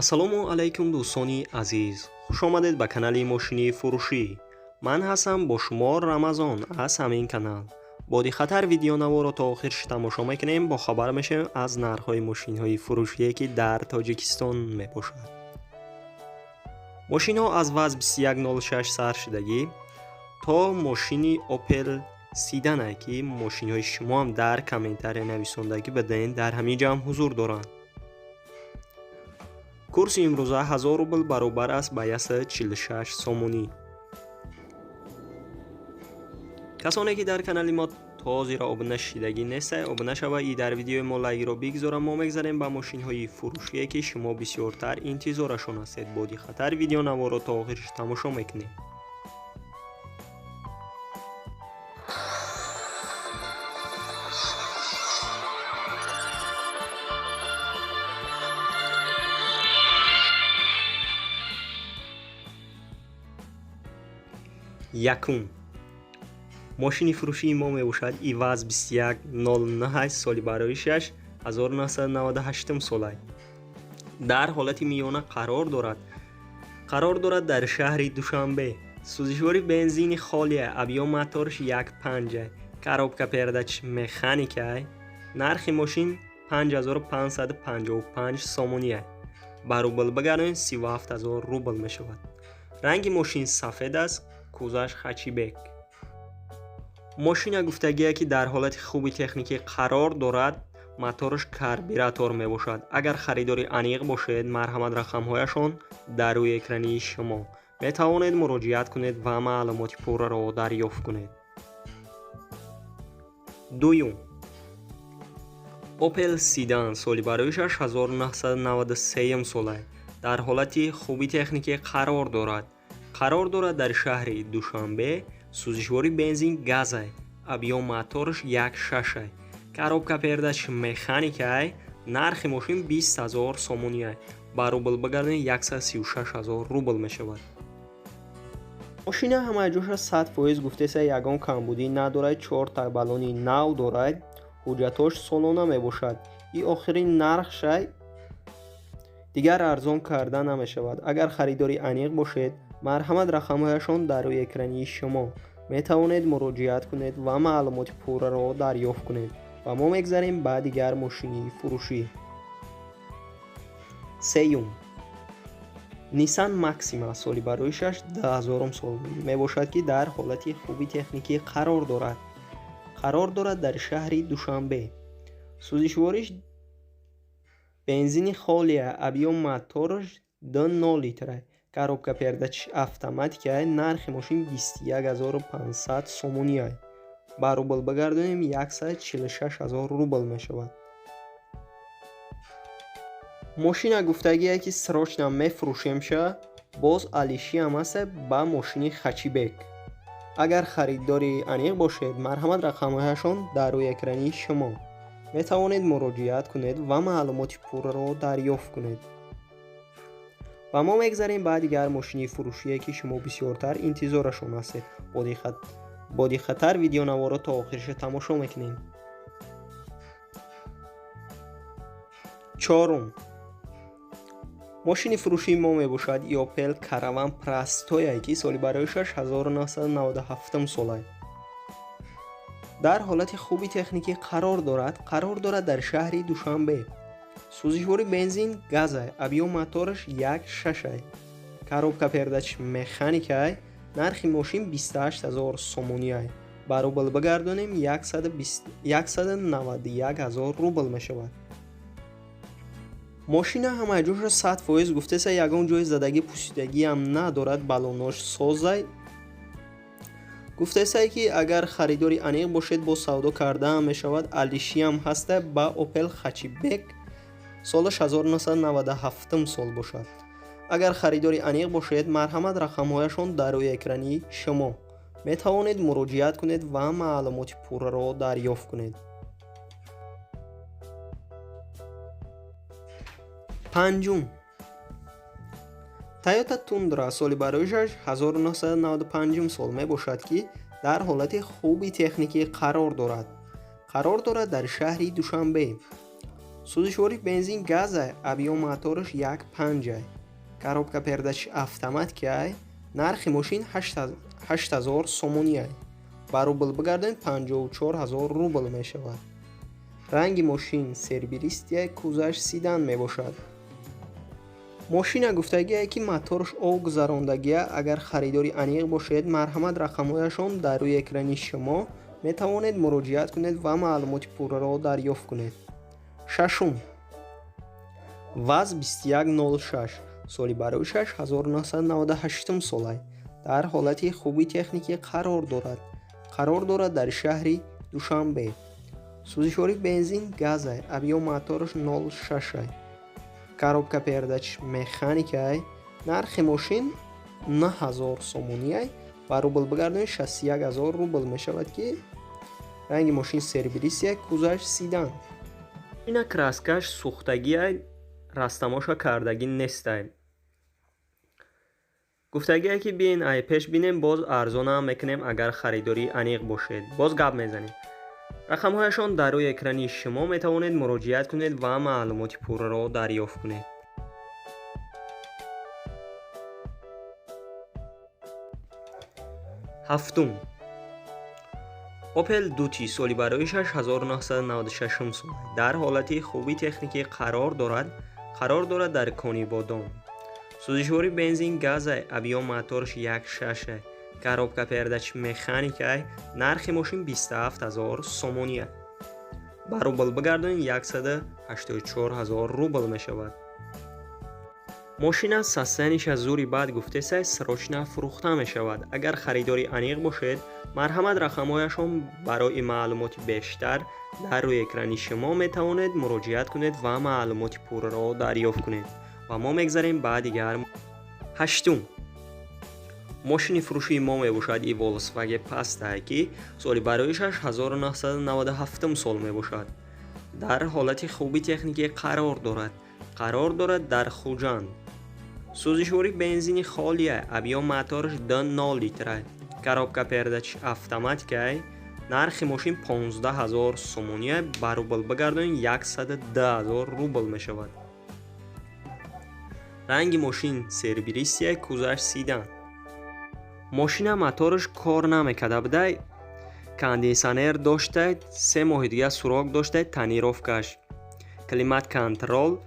Ассалому алайкум, дӯстони азиз, хуш омадед ба канали мошини фурӯшӣ. Ман ҳастам бо шумо Рамазон аз ҳамин канал. Бо диққаттар видеонаворо то охирш тамошо мекунем, бохабар мешавем аз нархҳои мошинҳои фурӯшие, ки дар Тоҷикистон мебошад. Мошинҳо аз ВАЗ 2106 сар шудагӣ то мошини Опел Седане, ки мошинҳои шумоам дар комментария нависондагӣ бадаен, дар ҳамин ҷамъ ҳузур доранд. Курси имрӯза 1000 рубл баробар аст ба 146 сомонӣ. Касоне ки дар канали мо то ҳозира обуна шидагӣ нестай, обуна шава и дар видеои мо лайкро бигзора. Мо мегзарем ба мошинҳои фурӯшие, ки шумо бисёртар интизорашон ҳастед. Бо диққаттар видеонаворо то охирш тамошо мекунем. Якум мошини фурӯшии мо мебошад ИВАЗ 2109, соли бароишаш 1998 солай. Дар ҳолати миёна қарор дорад. Қарор дорад дар шаҳри Душанбе. Сӯзишвори бензини холия, объём моторш 1.5, коробка передач механикай. Нархи мошин 5555 сомония. Ба рубл багардонем, 37 000 рубл мешавад. Ранги мошин сафед аст, кузаш хачибек. Мошина гуфтагие, ки дар ҳолати хуби техникӣ қарор дорад, мотораш карбюратор мебошад. Агар харидори аниқ бошед, марҳамат, рақамҳояшон дар рӯи экрани шумо, метавонед муроҷиат кунед ва маълумоти пурраро дарёфт кунед. Дуюм Опел Седан, соли бароишаш 1993 солай. Дар ҳолати хуби техникӣ қарор дорад. Қарор дорад дар шаҳри Душанбе. Сӯзишвори бензин газай, объём моторш 1.6, коробка передач механикай. Нархи мошин 20 000 сомониай. Ба рубл багардонед, 136 000 рубл мешавад. Мошина ҳамаи ҷоша 100% гуфтеса, ягон камбудӣ надорад, чорта баллони нав дорад, ҳуҷҷатош солона мебошад. И охирин нархшай, дигар арзон карда намешавад. Агар харидори аниқ бошед, марҳамат, рақамҳояшон дар рӯи экрани шумо, метавонед муроҷиат кунед ва маълумоти пурраро дарёфт кунед. Ва мо мегзарем ба дигар мошини фурӯшӣ. Сеюм Nissan Maxima, соли бароишаш 2000 сол мебошад, ки дар ҳолати хуби техникӣ қарор дорад. Қарор дорад дар шаҳри Душанбе. Сӯзишвориш бензини холия, объём мотораш 2.0 литра, коробка передач автоматика. Нархи мошин 21 500 сомониай. Ба рубл багардонем, 146 000 рубл мешавад. Мошина гуфтагие, ки срочно мефурӯшемша, боз алишиам аста ба мошини хачибек. Агар харидори аниқ бошед, марҳамат, рақамҳояшон дар рӯи экрани шумо, метавонед муроҷиат кунед ва маълумоти пурраро дарёфт кунед. Ва мо мегзарем ба дигар мошини фурӯшие, ки шумо бисёртар интизорашон ҳастед. Бо диққаттар видеонаворо то охириша тамошо мекунем. Чорум мошини фурӯшии мо мебошад Opel Caravan Prestoya, ки соли бароишаш 1997 солай. Дар ҳолати хуби техникӣ қарор дорад. Қарор дорад дар шаҳри Душанбе. Сӯзишвори бензин газай, объём мотораш 1.6, коробка передач механикай. Нархи мошин 28 000 сомониай. Ба рубл багардонем, 191 000 рубл мешавад. Мошина ҳамаи ҷоша 100% гуфтеса, ягон ҷои задагӣ пусидагиам надорад, баллонош созай. Гуфтесае, ки агар харидори аниқ бошед, бо савдо кардаам мешавад, алишиам ҳаста ба Опел хачибек, солаш 1997 сол бошад. Агар харидори аниқ бошед, марҳамат, рақамҳояшон дар рӯи экрани шумо, метавонед муроҷиат кунед ва маълумоти пурраро дарёфт кунед. Панҷум Toyota Tundra, соли бароишаш 1995 сол мебошад, ки дар ҳолати хуби техникӣ қарор дорад. Қарор дорад дар шаҳри Душанбе. Сӯзишворӣ бензин газай, объём мотораш 1,5. Коробка передач автоматикай. Нархи мошин 8000 сомониай. Ба рубл бигардонед, 54 000 рубл мешавад. Ранги мошин серебристый, кузоваш седан мебошад. Мошина гуфтагие, ки мотораш об гузарондагия. Агар харидори аниқ бошед, марҳамат, рақамҳояшон дар рӯи экрани шумо, метавонед муроҷиат кунед ва маълумоти пурраро дарёфт кунед. Шашум, ВАЗ 2106, соли бароишаш 1998 солай. Дар ҳолати хуби техникӣ қарор дорад. Қарор дорад дар шаҳри Душанбе. Сӯзишворӣ бензин газай, объём мотораш 06, коробка передач механикай. Нархи мошин 9000 сомониай, ба рубл бигардонед, 61 000 рубл мешавад, ки ранги мошин серебристый, кузоваш седан. Ина краскаш сӯхтагиай, растамоша кардагӣ нестай. Гуфтагие, ки биен, ай пеш бинем, боз арзонам мекунем. Агар харидорӣ аниқ бошед, боз гап мезанем. Рақамҳояшон дар рӯи экрани шумо, метавонед муроҷиат кунед ва маълумоти пурраро дарёфт кунед. Ҳафтум, Опел Дути, соли бароишаш 1996 сол, дар ҳолати хуби техникӣ қарор дорад. Қарор дорад дар Конибодом. Сӯзишворӣ бензин газай, объём мотораш 1,6, коробка передач механикай. Нархи мошин 27 000 сомония, ба рубл бигардонед, 184 000 рубл мешавад. Мошина состояниеша зури бад гуфтесай, срочно фурӯхта мешавад. Агар харидори аниқ бошед, марҳамат, рақамҳояшон барои маълумоти бештар дар рӯи экрани шумо, метавонед муроҷиат кунед ва маълумоти пурраро дарёфт кунед. Ва мо мегзарем ба дигар. Ҳаштум мошини фурӯшии мо мебошад и Volkswagen Passat, ки соли бароишаш 1997 сол мебошад. Дар ҳолати хуби техникӣ қарор дорад. Қарор дорад дар Хуҷанд. Сӯзишворӣ бензини холия, объём мотораш 2,0 литра, коробка передач автоматикай. Нархи мошин 15 000 сомония, ба рубл бигардонед, 102 000 рубл мешавад. Ранги мошин серебристый, кузоваш седан. Мошина мотораш кор намекарда будай, кондитсионер доштай, 3 моҳи дига срок доштай тонировкаш, климат контроль.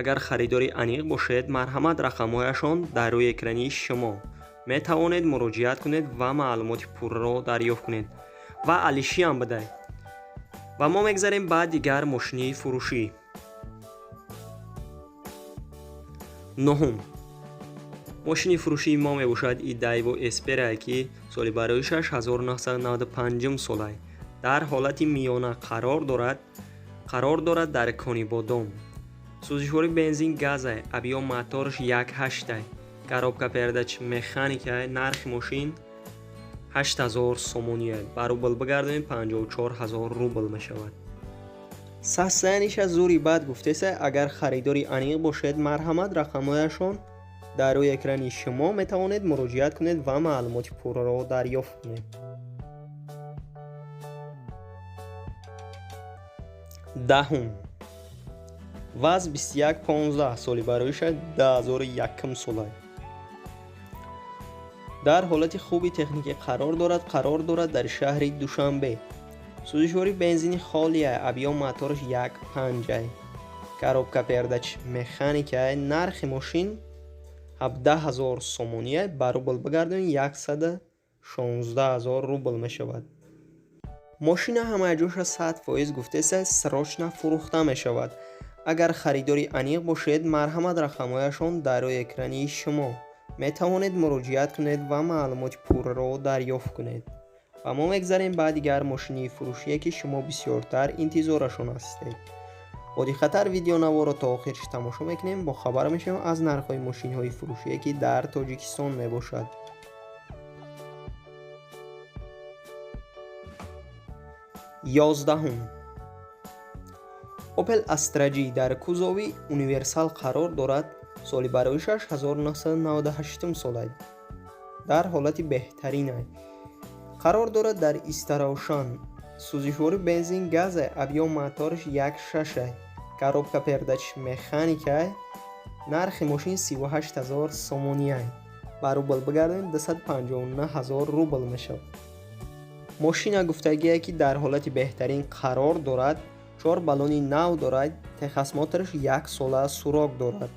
Агар харидори аниқ бошед, марҳамат, рақамҳояшон дар рӯи экрани шумо, метавонед муроҷиат кунед ва маълумоти пурраро дарёфт кунед. Ва алишиам будай. Ва мо мегзарем ба дигар мошини фурӯшӣ. Нуҳум мошини фурӯшии мо мебошад и Дайво Эсперае, ки соли бароишаш 1995 солай. Дар ҳолати миёна қарор дорад. Қарор дорад дар Конибодом. Сӯзишворӣ бензин газай, объём мотораш 1,8, коробка передач механикай. Нархи мошин 8000 сомония, ба рубл бигардонед, 54 000 рубл мешавад. Состояниеша зури бад гуфтеса. Агар харидори аниқ бошед, марҳамат, рақамҳояшон дар рӯи экрани шумо, метавонед муроҷиат кунед ва маълумоти пурраро дарёфт кунед. Даҳум, ВАЗ 2115, соли бароиша 2001 солай. Дар ҳолати хуби техникӣ қарор дорад. Қарор дорад дар шаҳри Душанбе. Сӯзишворӣ бензини холия, объём мотораш 1,5, коробка передач механикай. Нархи мошин 17 000 сомония, ба рубл бигардонед, 116 000 рубл мешавад. Мошина ҳамаҷоша 100% гуфтеса, срочно фурӯхта мешавад. Агар харидори аниқ бошед, марҳамат, рақамҳояшон дар рӯи экрани шумо, метавонед муроҷиат кунед ва маълумоти пурраро дарёфт кунед. Ва мо мегзарем ба дигар мошини фурӯшие, ки шумо бисёртар интизорашон ҳастед. Бо диққаттар видеонаворо то охирш тамошо мекунем, бохабар мешавем аз нархҳои мошинҳои фурӯшие, ки дар Тоҷикистон мебошад. 11-ум, Opel Astra J, дар кузови универсал қарор дорад. Соли бароишаш 1998 солай. Дар ҳолати беҳтаринай. Қарор дорад дар Истаравшан. Сӯзишворӣ бензин газай, объём мотораш 1,6, Коробка передач механикай. Нархи мошин 38 000 сомониай. Ба рубл бигардонем, 259 000 рубл мешавад. Мошина гуфтагие, ки дар ҳолати беҳтарин қарор дорад, чор баллони нав дорад, техосмотраш як сола срок дорад.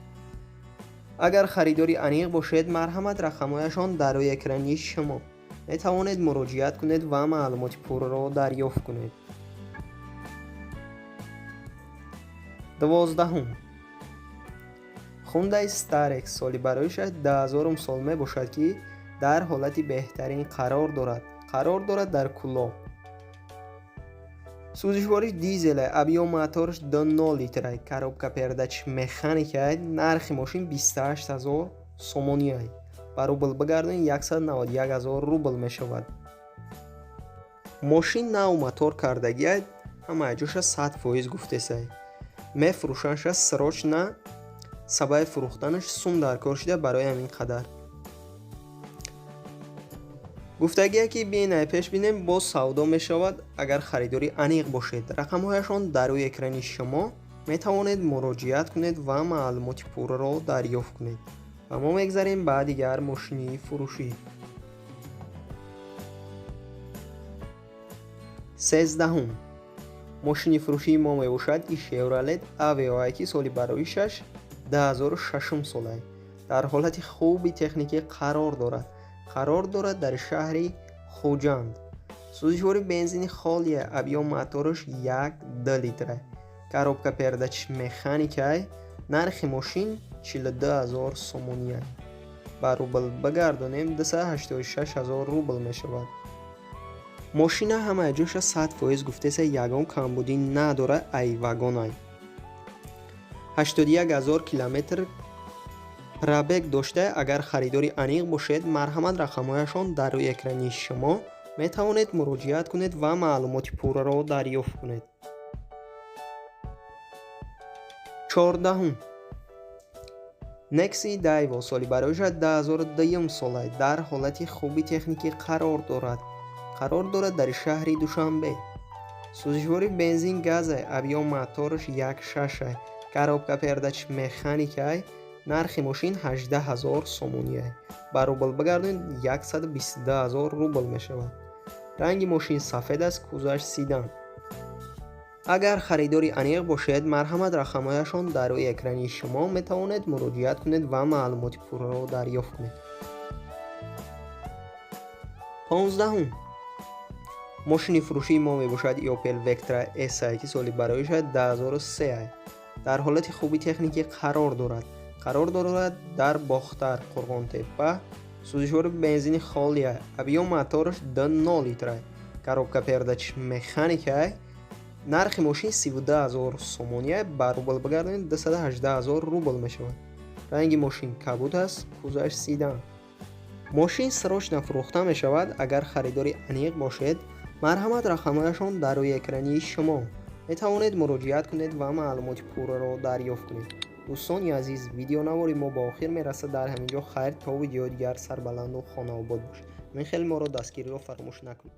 Агар харидори аниқ бошед, марҳамат, рақамҳояшон дар рӯи экрани шумо. Метавонед муроҷиат кунед ва маълумоти пурраро дарёфт кунед. 12-ум. Хундай Starex, соли бароишаш 2000 сол мебошад, ки дар ҳолати беҳтарин қарор дорад. Қарор дорад дар Кӯлоб. Сӯзишвориш дизелай, объём мотораш 2,0 литрай, коробка передач механикай, нархи мошин 28 000 сомониай. Ба рубл бигардонед, 191 000 рубл мешавад. Мошин нав мотор кардагиай, ҳамаи ҷоша 100% гуфтесай. Мефурӯшанша срочно, сабаби фурӯхтанаш сум дар кор шуда, барои ҳамин қадар. Гуфтагие, ки бинай пеш бинем, боз савдо мешавад, агар харидори аниқ бошед. Рақамҳояшон дар рӯи экрани шумо, метавонед муроҷиат кунед ва маълумоти пурраро дарёфт кунед. Ва мо мегзарем ба дигар мошини фурӯшӣ. 13-ум. Мошини фурӯшии мо мебошад и Chevrolet Aveo, ки соли бароишаш 2006 солай. Дар ҳолати хуби техникӣ қарор дорад. Қарор дорад дар шаҳри Хуҷанд. Сӯзишвори бензини холия, объём мотораш 1,2 литра. Коробка передач механикай, нархи мошин 42 000 сомониай. Ба рубл бигардонем, 286 000 рубл мешавад. Мошина ҳамаи ҷоша 100% гуфтеса, ягон камбудӣ надорад, ай вагонай. 81 000 километр пробег дошта. Агар харидори аниқ бошед, марҳамат, рақамҳояшон дар рӯи экрани шумо, метавонед муроҷиат кунед ва маълумоти пурраро дарёфт кунед. 14-ум. Nexi Daewoo, соли бароиша 2002 солай, дар ҳолати хуби техникӣ қарор дорад. Қарор дорад дар шаҳри Душанбе. Сӯзишвори бензин газай, объём мотораш 1,6, коробка передач механикай, нархи мошин 18 000 сомониай. Ба рубл бигардонед, 122 000 рубл мешавад. Ранги мошин сафед аст, кузоваш седан. Агар харидори аниқ бошед, марҳамат, рақамҳояшон дар рӯи экрани шумо, метавонед муроҷиат кунед ва маълумоти пурраро дарёфт кунед. 15-ум. Мошини фурӯшии мо мебошад Opel Vectra S, ки соли бароиша 2003. Дар ҳолати хуби техникӣ қарор дорад. Қарор дорад дар Бохтар, Қурғонтеппа. Сӯзишвори бензини холия, объём мотораш 2,0 литра, коробка передач механикай, нархи мошин 32 000 сомония, ба рубл бигардонед, 218 000 рубл мешавад. Ранги мошин кабуд аст, кузоваш седан. Мошин срочно фурӯхта мешавад, агар харидори аниқ бошед, марҳамат, рақамҳояшон дар рӯи экрани шумо. Метавонед муроҷиат кунед ва маълумоти пурраро дарёфт кунед. Дӯстони азиз, видеонавори мо ба охир мерасад дар ҳамин ҷо. Хайр, то видеои дигар, сарбаланду хонаобод бошед. Ҳамин хел моро дастгириро фаромӯш накунед.